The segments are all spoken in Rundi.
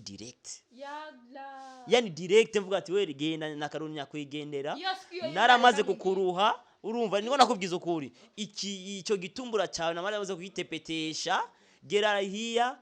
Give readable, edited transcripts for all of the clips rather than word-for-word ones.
Direct. Yala. Yani direct mvuga ati we genda na Karuni nyakwigendera. Iyo siku iyo Naramaze yari kukuruha, urumva niko nakubwiza ukuri, iki ico gitumbura cyawe namaze kugitepetesha, gera hiya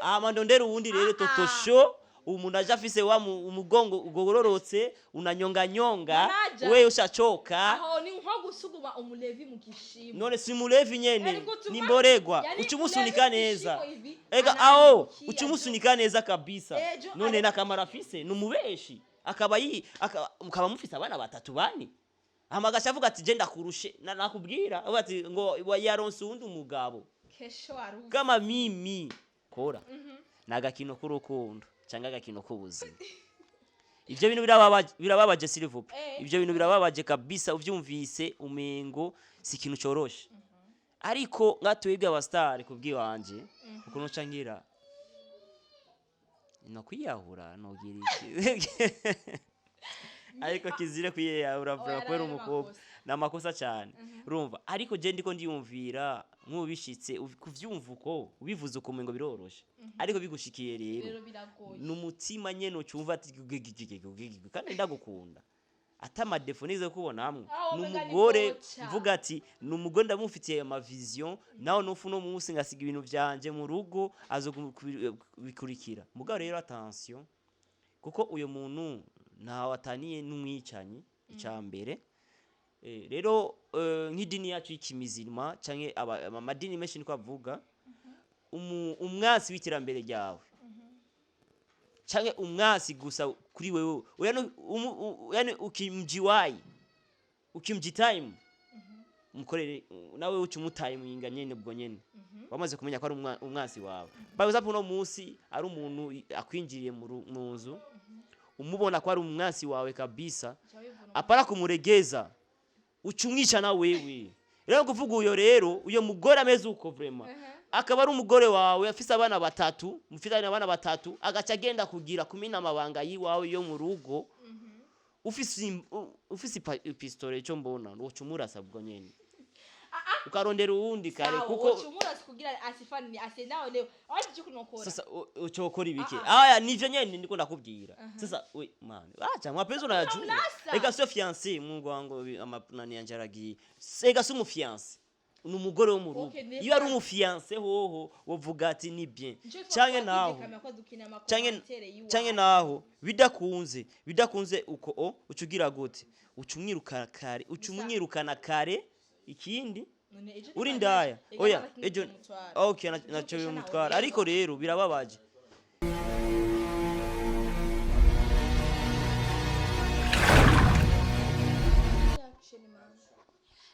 ama ndondera uwundi rero. Ah, ah. Totosho umuntu aje afise wa umugongo ugororotse, unanyonga nyonga. Manager. We ushachoka. Aho ni nko gusuguma umulevi mu gishimo. None si mulevi nyene? Yani gutuma- Ni mboregwa. Yani Uca umusunika mulevi mu neza. gishimo ivi, Ega aho anaangukia uca umusunika neza kabisa. Ejo None nakamara afise numubeshi akaba yi mukaba mufise abana batatu bane, hama agaca avuga ati je ndakurushe, nakubwira avuga ati ngo yaronse uwundi umugabo. Kesho aruzi. Kama mimi kora ni agakino k'urukundo cyangwa agakino k'ubuzima, ivyo bintu birababaje, birababaje, s'il vous plaît. Ivyo bintu birababaje kabisa, uvyumvise umengo si ikintu coroshe, ariko nka twebwe abasitari, kubw'iwanje ukuntu nca ngira no kwiyahura, nogira iki, ariko kizire kwiyahura Oya, kubera nayo umukobwa. makosa. Ni amakosa cyane, urumva, ariko je ndiko ndiyumvira nk'ubishitse kuvyumva uko ubivuze uko ngo biroroshe, ariko bigushikiye rero Rero biragoye. Ni umutima nyene ucumva ati gigigigigigigi, kandi ndagukunda ata ama défauts nize kubona hamwe. Aho Ni umenga ni umugore koca. mvuga ati ni umugore ndamufitiye ama vision, nawe nufu no munsi ngasiga ibintu vyanje mu rugo azo kubikurikira. Mugabo rero attention, kuko uyo muntu ntawe ataniye n'umwicanyi. Icya mbere rero nk'idini yacu y'ikimizirima canke amadini menshi niko avuga, umwasi w'iterambere ryawe canke umwasi gusa kuri wewe, yani, yani ukimjiwai ukimjitime umukorere nawe uca umutayiminga nyene, ubwo nyene wamaze kumenya ko ari umwasi wawe. By example, uno munsi ari umuntu akwinjiriye mu nzu, umubona ko ari umwasi wawe kabisa, apara kumuregeza, uca umwica na wewe. Rero kuvuga uyo rero, uyo mugore ameze uko, vraiment akaba ari umugore wawe afise abana batatu, mufite abana batatu, agaca agenda kugira kumena amabanga yiwawe yo mu rugo, ufise ufise ipistole, ico mbona woca umurasa ubwo nyene, ukarondera uwundi kare. Sawa, Kuko woca umurasa kugira asifani asiendaho leo aho cyo kunokora. Sasa ucokora ibiki? Ah, Aya nivyo nyene ndiko ndakubwira. Sasa we man, acha mapenzi unayajua. Unamlasa. Ega sio fiancé, Mungu wangu, nani yanje aragiye. Ega si umufiancé, ni umugore wo mu rugo. Okay, Iyo ari umufiancé hoho wovuga ati ni bien, canke naho canke naho bidakunze uko o uca ugira gute? Uca umwirukana kare, uca umwirukana kare. Ikindi uri ndaya, oya ejo, okay, naco bimutwara, ariko rero birababaje.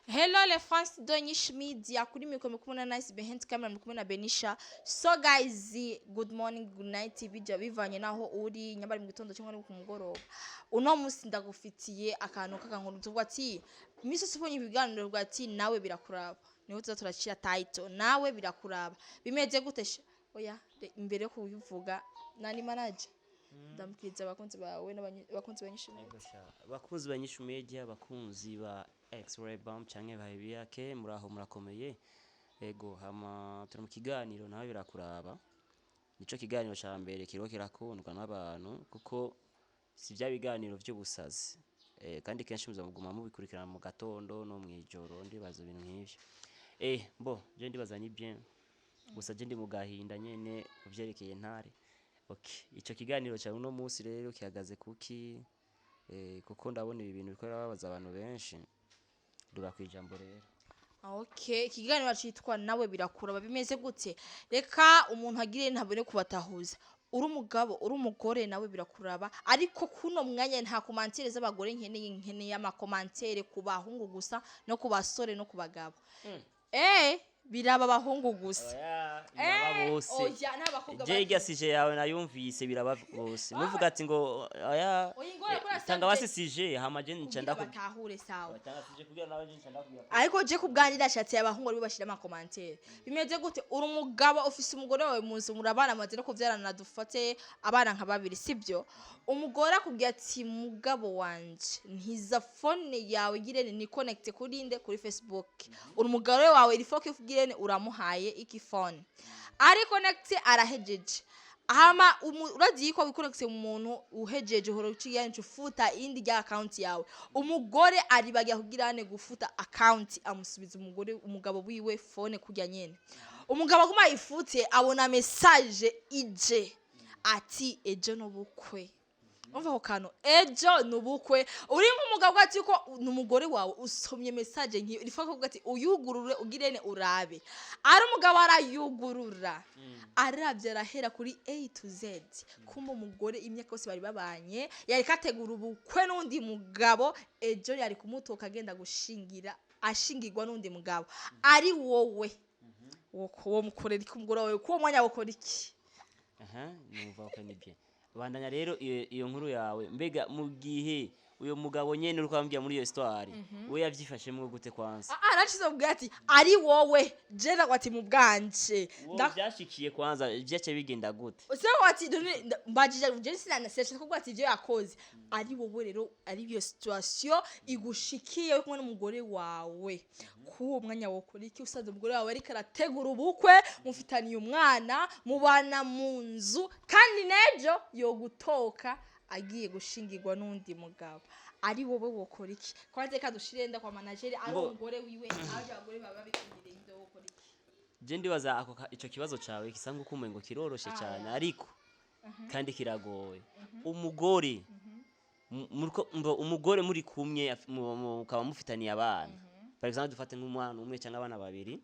Hello les fans de Niche Media, kuri mikoro muri kumwe na Nice, behind camera muri kumwe na Benisha. So guys, good morning, good night, bijya bivanye naho uri, nyambari mu gitondo cyangwa ari ku mugoroba. Uno munsi ndagufitiye akantu k'akankuru tuvuga ati imisi yose ubonye ibiganiro uvuga ati nawe birakuraba. Niho tuza turacira title nawe birakuraba. Bimeze gute sha? Oya, imbere yo kubivuga nani manager, ndamukiriza abakunzi bawe n'abakunzi ba Niche Media. Bakunzi ba Nyishu Media, bakunzi ba X-Ray Bomb canke ba Ibiyake, muraho, murakomeye? Ego, hama turi mu kiganiro nawe birakuraba. Nico kiganiro ca mbere kiriko kirakundwa n'abantu, kuko si vya biganiro vy'ubusazi, kandi kenshi muza muguma mubikurikirana mu gatondo no mw'ijoro, ndibaza ibintu nk'ivyo. Bo je ndibaza ni bien, gusa je ndi mu gahinda nyene kuvyerekeye ntare. Okay, ico kiganiro ca uno munsi rero gihagaze kuki? Kuko ndabona ibi bintu biriko birababaza abantu benshi. Duga kwijambo rero. Okay, ikiganiro citwa nawe birakuraba. Bimeze gute? Reka umuntu agire ntabone kubatahuza. Uri umugabo, uri umugore, nawe birakuraba. Ariko kuno mwanya nta commentaires z'abagore nkeneye, nkeneye ama commentaires ku bahungu gusa, no ku basore no ku bagabo. Biraba abahungu gusa. Oya, biraba bose. Oya, n'abakobwa. Je irya sujet yawe nayumvise, biraba bose. Nuvuga ati ngo oya. Oya, ingorane kubera Tanga subject- basi sujet, hama je nca kugira ndakubwira. batahure, sawa. Tanga sujet kugira nawe je nca ndakubwira. Ariko je kubwanjye ndashatse abahungu aribo bashira ama commentaires. Bimeze gute? Uri umugabo, ufise umugore wawe mu nzu, murabana, amaze no kuvyarana, dufate abana nka babiri, sibyo? Umugore akubwira ati mugabo wanje, ntiza phone yawe girene ni connect kuri nde? Kuri Facebook. Uri umugore wawe, il faut que ugirene uramuhaye iki phone ari connect, arahejeje. Hama urazi ko wikonekise mu muntu uhejeje uhora uciye ufuta indi rya account yawe. Umugore aribagira kugira ane gufuta account, amusubiza umugore, umugabo wiwe phone kurya nyene. Umugabo aguma ayifute, abona message ije ati: "Ejo n'ubukwe." Umva ako kantu, ejo ni ubukwe. Uri nk'umugabo ati ko ni umugore wawe, usomye message nk'iyo, rifa kuvuga ati uyugurure ugirene urabe. Ari umugabo arayugurura, arabye, arahera kuri A to Z. Kumba umugore imyaka yose bari babanye yari kategura ubukwe n'undi mugabo, ejo yari kumutoka agenda gushingira, ashingirwa n'undi mugabo. Ari wowe wo mukorera iki umugore wawe kuwo mwanya? Wokora iki? Aha, numva ko ni bien. Bandanya rero iyo nkuru yawe. Mbega mu gihe uyo mugabo nyene uri kwambwira muri iyo histoire, we yavyifashemwo gute kwanza? Ah, nacize kubwira ati ari wowe, je ati mu bwanje. Wowe vyashikiye kwanza, vyace bigenda gute? Use ati none mbajije je, sinana sesha kuvuga ati ivyo yakoze. Ari wowe rero, ari iyo situation igushikiye uri kumwe n'umugore wawe, kuwo mwanya wokora iki? Usanze umugore wawe ariko arategura ubukwe, mufitaniye umwana, mubana mu nzu, kandi nejo yogutoka agiye gushingirwa n'undi mugabo. Ari wowe wokora iki? Kwanza reka dushire nda kwa manager ari umugore wiwe, aje abagore baba bikundire ibyo, wokora iki? Je ndibaza ako ico kibazo cawe gisa nk'uko umengo kiroroshe cyane, ariko kandi kiragoye. Umugore umugore muri kumwe mukaba mufitaniye abana, par exemple dufate nk'umwana umwe cyangwa abana babiri,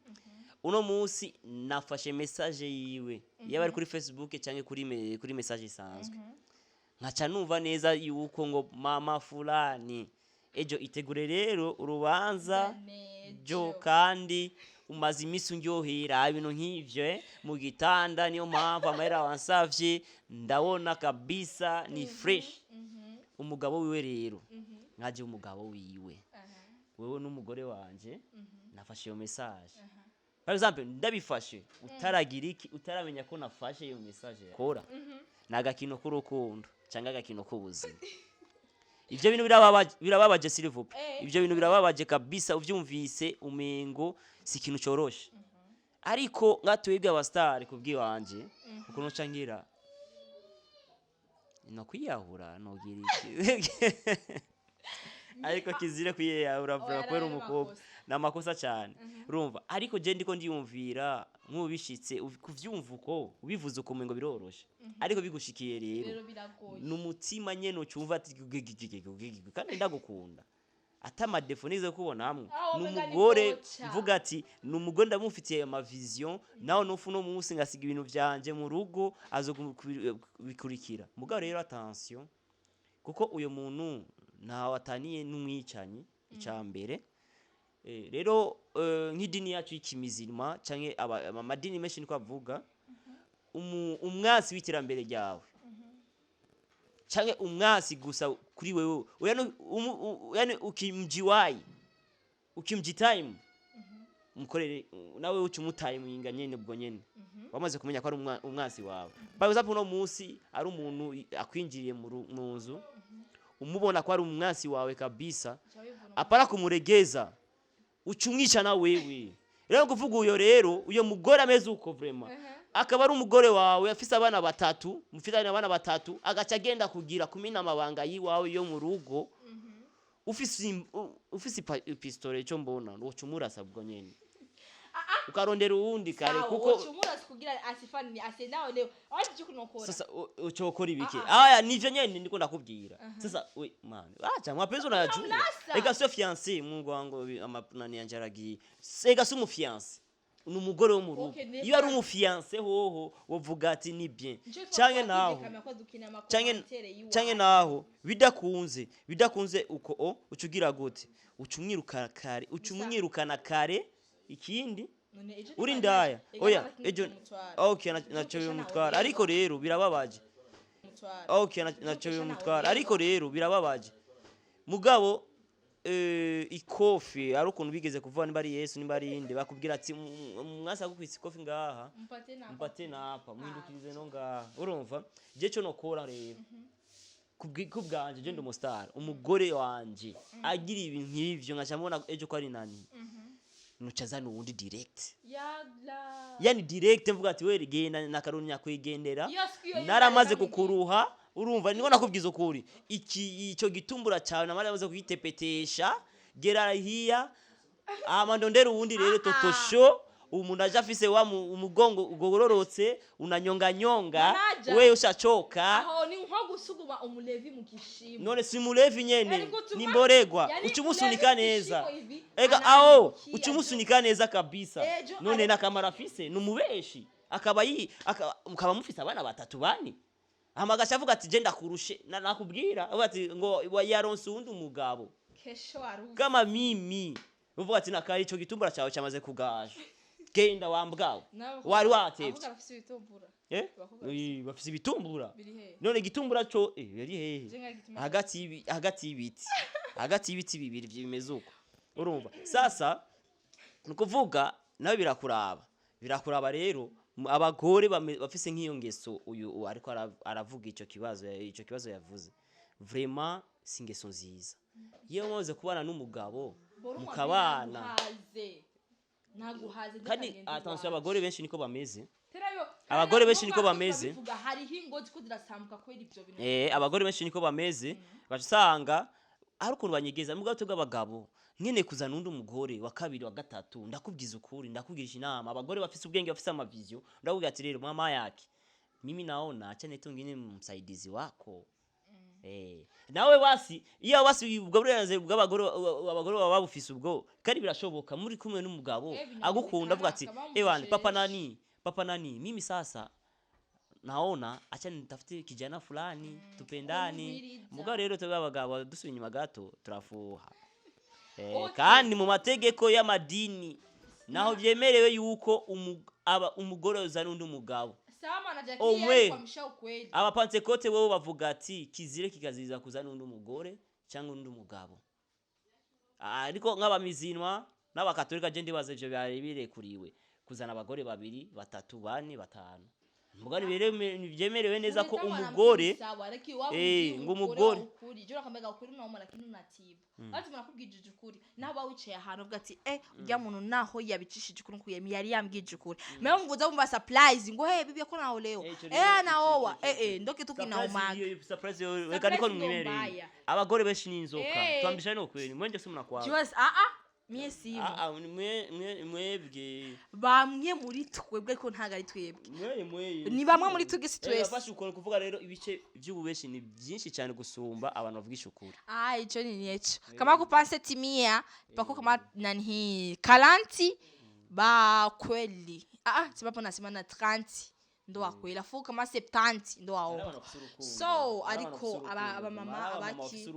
uno munsi nafashe message yiwe, yaba ari kuri Facebook cyangwa kuri message isanzwe, nkaca numva neza yuko ngo mama fulani ejo itegure rero urubanza jo, kandi umaze iminsi unryohera ibintu nk'ivyo mu gitanda, niyo mpamvu amahera wansavye ndabona kabisa ni fresh. Umugabo wiwe rero, nkaje umugabo wiwe, wewe n'umugore wanje, nafashe iyo message, par exemple ndabifashe utaragira iki, utaramenya ko nafashe iyo message, kora ni agakino k'urukundo cyangwa agakino k'ubuzima. Ibyo bintu birababaje, birababaje, s'il vous plaît. Ibyo bintu birababaje kabisa, uvyumvise umengo si ikintu coroshe. Ariko nka twebwe abasitari, kubw'iwanje ukuntu nca ngira, no kwiyahura nogira iki, ariko kizire kwiyahura Oya, kubera ari umukobwa. amakosa. Ni amakosa cyane, urumva. Ariko je ndiko ndiyumvira nk'ubishitse kuvyumva uko ubivuze uko umengo biroroshe, ariko bigushikiye rero rero biragoye. Ni umutima nyene ucumva ati gigigigigigigi, kandi ndagukunda ata ama défauts nize kubona hamwe. Aho ni umenga ni umugore koca. Mvuga ati ni umugore ndamufitiye ama vision, nawe nufu no munsi ngasiga ibintu vyanje mu rugo, azo bikurikira. Mugabo rero attention, kuko uyo muntu ntawe ataniye n'umwicanyi. Ica mbere rero nk'idini yacu y'ikimizirima canke amadini menshi niko avuga, umwasi w'iterambere ryawe canke umwasi gusa kuri wewe, yani, yani ukimjiwai ukimjitime umukorere nawe uca umutayiminga nyene, ubwo nyene wamaze kumenya ko ari umwasi wawe. Par exemple uno munsi ari umuntu akwinjiriye mu nzu, umubona ko ari umwasi wawe kabisa, apara kumuregeza, uca umwica na wewe. Rero kuvuga uyo rero, uyo mugore ameze uko vraiment, akaba ari umugore wawe afise abana batatu, mufitanye abana batatu, agaca agenda kugira kumena amabanga yiwawe yo mu rugo, ufise pistolet, ico mbona woca umurasa ubwo nyene, ukarondera uwundi kare. Sawa, kuko woca umurasa kugira asifani asenda leo aje cyo kunokora. Sasa ucokora ibiki? Ah, Aya nivyo nyene ndiko ndakubwira. Sasa we man, acha mapenzi unayajua. Unamlasa. Ega sio fiancé, Mungu wangu, nani yanje aragiye. Ega si umufiancé, ni umugore wo mu rugo. Okay, Iyo ari umufiancé hoho wovuga ati ni bien, canke naho canke naho bidakunze uko o uca ugira gute? Uca umwirukana kare, uca umwirukana kare. Ikindi uri ndaya, oya ejo, okay, naco bimutwara, ariko rero birababaje. Okay, naco bimutwara, ariko rero birababaje. Mugabo ikofi ari ukuntu bigeze kuvuga, nimba ari Yesu nimba ari inde, bakubwira ati mwasa gukwitsa ikofi ngaha, mpate napa muhindukirize no ngaha. Urumva je cyo nokora rero kubwanje, je ndi umustar, umugore wanje agira ibintu nk'ivyo nkaca mbona ejo ko ari nani. Nuca azana uwundi direct. Yala. Yani direct mvuga ati: "We genda na Karuni nyakwigendera." Iyo siku iyo Naramaze yari. kukuruha, urumva niko nakubwiza ukuri, iki icyo gitumbura cyawe namara kugitepetesha, gera hiya ama ndondera uwundi rero. Ah, ah. Totosho umuntu aje afise wa umugongo ugororotse, unanyonganyonga. Manager. We ushachoka. Aho ni nko gusuguma umulevi mu gishimo. None si mulevi nyene? Yani gutuma- Ni mboregwa. Yani Ucumusunika mulevi mu neza. gishimo hivi, Ega aho anaangukia. ucumusunika neza kabisa. Ejo None nakamara afise numubeshi, akaba yi mukaba mufise abana batatu bane, hama agaca avuga ati: "Je ndakurushe." Nakubwira avuga ati ngo yaronse uwundi umugabo. Kesho harusi. Kama mimi uvuga ati: "Nakari ico gitumbura cyawe cyamaze kugaja, genda wambwawe." Wari watevye. Avuga bafise ibitumbura. Eh. Abakobwa. Bafise ibitumbura. Biri he? None igitumbura co yari hehe? Je nka gituma. Hagati y'ibiti bibiri bimeze uko, urumva? Sasa ni ukuvuga nawe birakuraba, birakuraba rero. Abagore bafise nk'iyo ngeso uyu ariko aravuga ico kibazo yavuze, vraiment si ingeso nziza. Iyo mumaze kubana n'umugabo, Bora umwambie. mukabana. Naguhaze. Naguhaze. Kandi ndeka ngende attention, iwacu. Abagore benshi niko bameze. Terayo. Abagore benshi niko bameze. Bivuga hariho ingo ziko zirasambuka kubera ivyo bintu. Abagore benshi niko bameze, baca usanga hari ukuntu banyegeza. Mugabo twebwe abagabo nkene kuzana undi mugore wa kabiri, wa gatatu, ndakubwiza ukuri, ndakubwirisha inama. Abagore bafise ubwenge, bafise ama vision, ndakubwira ati: "Rero mama yake, mimi naona acha nitungine msaidizi wako." Nawe basi iyo basi ubwo burenganzira bw'abagore, abagore baba babufise ubwo, kandi birashoboka muri kumwe n'umugabo Eh, agukunda, avuga ati: binawezekana, "Ewana papa akaba nani, papa nani, mimi sasa naona acha nitafute kijana fulani tupendane." Kumviriza. Mugabo rero twebwe abagabo dusubiye inyuma gato turafuha. Okay. Kandi mu mategeko y'amadini naho vyemerewe yuko umugore yoza n'undi mugabo. Sawa manager. Omwe. Kile kwamisha ukweli. Abapantekote wewe bavuga ati kizire kikaziriza kuzana undi mugore cyangwa undi mugabo. Ariko nk'abamizinwa n'abakatolika, je ndibaza ivyo byari birekuriwe kuzana abagore babiri, batatu, bane, batanu. Mugabo ntibyemerewe neza ko umugore ngo umugore. Ukuri je urakambaga ukuri unauma lakini unatibu. Lazima nakubwije ukuri naho ba wicaye ahantu uvuga ati: "Eh, urya muntu naho yabicishije ukuri nkuye yari yambwije ukuri." Mewe mvuza bumva surprise ngo: "Hey, bibi yako nao leo." Ico Eh, anaoa. Eh, ndo kitu kinaumaga. Surprise hiyo, reka niko Surprise ndo mwimereye. mbaya. Abagore benshi ni inzoka. Twambishane ukweli, mwenje si mnakwaga. Jiwasi, ah ah, mie simo. Ah ah, mwe mwebwe. Bamwe muri twebwe, ariko ntabwo ari twebwe. Mwe mwe. Ni bamwe muri twebwe, si twese. Bafashe ukuntu kuvuga rero, ibice by'ububeshi ni byinshi cyane gusumba abantu bavugisha ukuri. Ah, ico ni nicho kama kupanse timia pako kama nani 40 ba kweli, ah ah, sibapo nasema na 30 ndo wa kweli, afu kama 70 ndo waongo. So ariko abamama abaki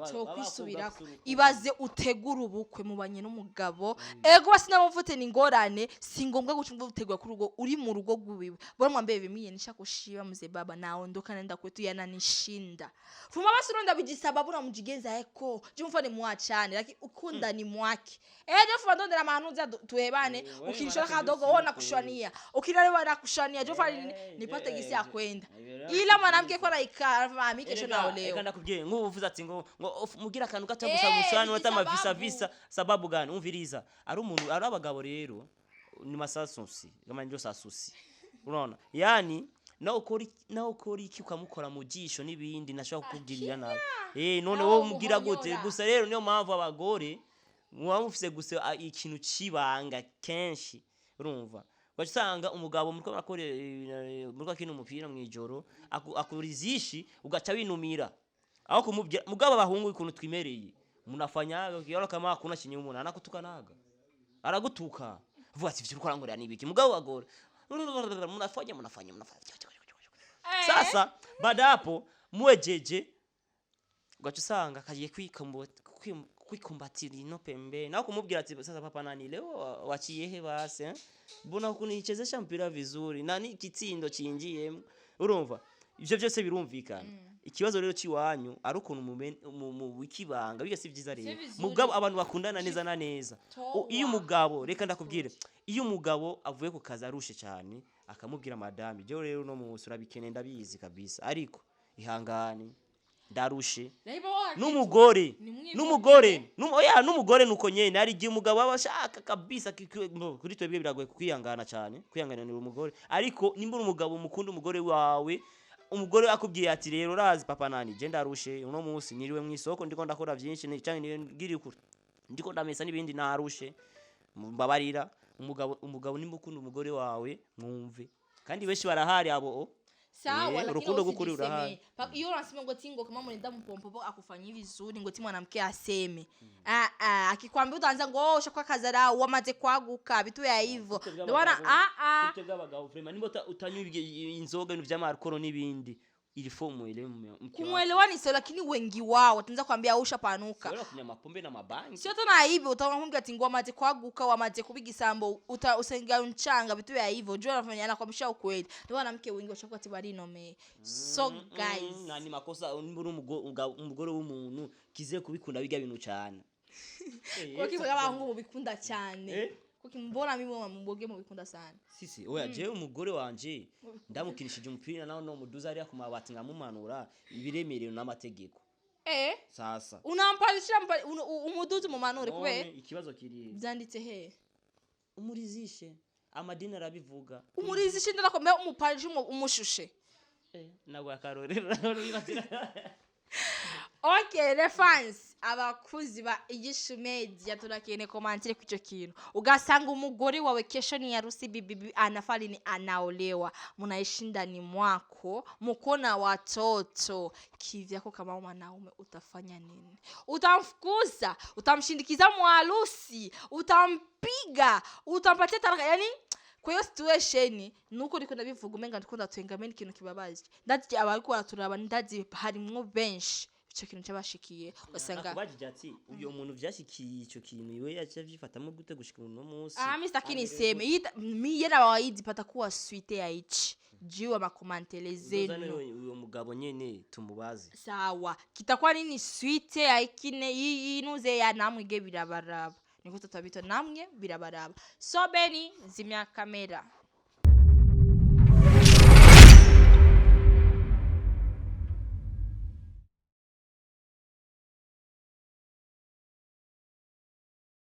cyo kwisubirako, ibaze utegura ubukwe mubanye n'umugabo, ego basi n'abamufite ni ingorane. Si ngombwa guca umva utegura kuri urugo, uri mu rugo rwiwe. Bora mwambie vimie nishakushiba mzee baba, naondoka naenda kwetu, yananishinda. Fuma basi uronda bijisababu na mjigeza eko je mfane muachane, lakini ukunda ni mwake eh je fuma ndondera mahanuza tuhebane. Ukinishora kadogo wona kushwania, ukinalewa na kushwania, je fanya nini nipate gisi ya kwenda, ila mwanamke kwa naikara mami kesho naolewa. Ndakubwiye nk'ubu uvuze ati ngo mugira akantu gato gusa gusa ni wata mavisa sababu. Visa sababu gani? Umviriza, ari umuntu, ari abagabo rero ni masasusi kama ndio sasusi, unaona? Yani nawe ukora iki ukamukora mu jisho n'ibindi, nashobora kukugirira nabi. None Nawe wowe umubwira gute? umuhonyora. Gusa rero niyo mpamvu abagore muba mufise gusa ikintu cibanga kenshi, urumva? Ugaca usanga umugabo muriko murakora, muriko akina umupira mw'ijoro, akurizishi, ugaca winumira aho kumubwira. Mugabo abahungu ukuntu twimereye, munafanyaga ukiona kama hakuna chenye umuntu anakutukanaga, aragutuka vuga ati: "Ivyo uriko urankorera ni ibiki?" Mugabo bagore munafanya munafanya munafanya. Sasa baada hapo muwejeje, ugaca usanga kagiye kwikumbatira ino pembeni, naho kumubwira ati: "Sasa papa nani leo wachiye he basi, eh? Mbona kunichezesha mpira vizuri nani kitsindo cinjiyemo?" Urumva ivyo byose birumvikana. Ikibazo rero ciwanyu ari ukuntu mu wikibanga biga si vyiza rero. Vizuri. Mugabo abantu bakundana neza na neza. Iyo Towa. umugabo, reka ndakubwire, iyo umugabo avuye ku kazi arushe cyane, akamubwira: "Madame, jewe rero uno munsi urabikeneye, ndabizi kabisa, ariko ihangane." Ndarushe. Nahiba wa N'umugore Nimwivuge. n'umugore oya, n'umugore nuko nyene hari igihe umugabo aba ashaka kabisa kuri twebwe biragoye kwihangana cyane, kwihanganira umugore. Ariko nimba uri umugabo mukunda umugore wawe, umugore akubwiye ati: "Rero urazi papa nani, je ndarushe uno munsi, niriwe mu isoko, ndiko ndakora byinshi, canke ngiri kure, ndiko ndamesa n'ibindi, narushe, mbabarira." Umugabo nimba ukunda umugore wawe, mwumve. Kandi benshi barahari abo. Sawa, lakini urukundo rw'ukuri usijisemee. rurahari. Iyo unasema ngoti ngo kama mnaenda mpompopo akufanyia vizuri, ngoti mwanamke aseme, ah ah, akikwambia utaanza ngo: "Oh, ushakuwa kazarau, wamaze kwaguka," vitu ya hivyo. Ndio maana ah ah. Twebwe abagabo vraiment, nimba utanywa inzoga, ibintu vy'amarikoro n'ibindi, il faut muelewe mke wako. Kumwelewa ni sawa, lakini wengi wao wataanza kuambia ushapanuka. Sio kunywa mapombe na mabangi. Sio tena hivyo, utamwambia ati ngo wamaze kwaguka, wamaze kubiga isambo, uta usenga mchanga, vitu ya hivyo. Jua anafanya anakwambia ukweli. Ndio mwanamke wengi washakuwa ati barinome. So guys, Na ni makosa nimba uri umugore w'umuntu kize kubikunda biga bintu cyane. Kwa kivuga abahungu mubikunda cyane. Eh? Kuko mbona mimi mboge mubikunda sana. Sisi oya, jewe umugore wanje ndamukinishije umupira nawe no muduza ariya ku mabati nkamumanura, ibiremerewe n'amategeko. Sasa Unampalishira umuduzi mumanure none kube ikibazo kiri byanditse he? Umurizishe, amadini arabivuga. Umurizishe ndanakombe umupalishe umushushe. Nagwa akarorero. Okay, les fans, abakuzi ba Igishu Media, turakene commentaire ku ico kintu. Ugasanga umugore wawe kesho ni harusi, bibi anafali ni anaolewa, mnaishi ndani mwako, muko na watoto. Kivyako kama mwanaume utafanya nini? Utamfukuza? Utamshindikiza mwarusi? Utampiga? Utampatia talaka? Yani kwa hiyo situation nuko ndiko ndabivuga umenga ndiko ndatwenga, ikintu kibabaje. Ndazi abariko baraturaba, ndazi harimwo benshi ico kintu cyabashikiye, ugasanga Akubajije ati uyo muntu vyashikiye ico kintu, iwe yaca avyifatamwo gute gushika uno munsi? Ah, mi sitaki niseme. Miye na waidi patakuwa suite ya ichi juu ya macommentaires Uzozane zenu. Uyo mugabo nyene tumubaze. Sawa, kitakuwa nini suite ya ikine inuze ya namwe ge birabaraba, niko tutabita namwe birabaraba. So Beni, zimya kamera.